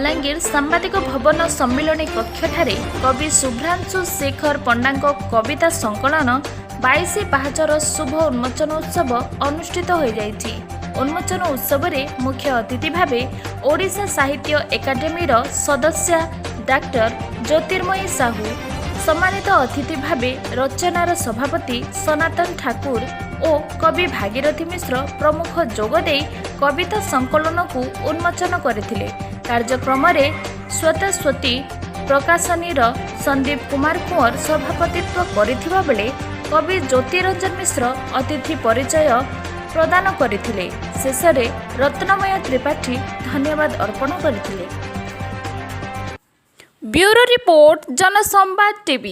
ବଲାଙ୍ଗୀର ସାମ୍ବାଦିକ ଭବନ ସମ୍ମିଳନୀ କକ୍ଷଠାରେ କବି ଶୁଭ୍ରାଂଶୁ ଶେଖର ପଣ୍ଡାଙ୍କ କବିତା ସଂକଳନ 22 ପାହାଚର ଶୁଭ ଉନ୍ମୋଚନ ଉତ୍ସବ ଅନୁଷ୍ଠିତ ହୋଇଯାଇଛି। ଉନ୍ମୋଚନ ଉତ୍ସବରେ ମୁଖ୍ୟ ଅତିଥି ଭାବେ ଓଡ଼ିଶା ସାହିତ୍ୟ ଏକାଡେମୀର ସଦସ୍ୟା ଡାକ୍ତର ଜ୍ୟୋତିର୍ମୟୀ ସାହୁ, ସମ୍ମାନିତ ଅତିଥି ଭାବେ ରଚନାର ସଭାପତି ସନାତନ ଠାକୁର ଓ କବି ଭାଗୀରଥୀ ମିଶ୍ର ପ୍ରମୁଖ ଯୋଗଦେଇ କବିତା ସଂକଳନକୁ ଉନ୍ମୋଚନ କରିଥିଲେ। କାର୍ଯ୍ୟକ୍ରମରେ ଶ୍ୱେତସ୍ୱତୀ ପ୍ରକାଶନୀର ସନ୍ଦୀପ କୁମାର କୁଅଁର ସଭାପତିତ୍ୱ କରିଥିବା ବେଳେ କବି ଜ୍ୟୋତିରଞ୍ଜନ ମିଶ୍ର ଅତିଥି ପରିଚୟ ପ୍ରଦାନ କରିଥିଲେ। ଶେଷରେ ରତ୍ନମୟ ତ୍ରିପାଠୀ ଧନ୍ୟବାଦ ଅର୍ପଣ କରିଥିଲେ। Bureau report, Janasambad TV.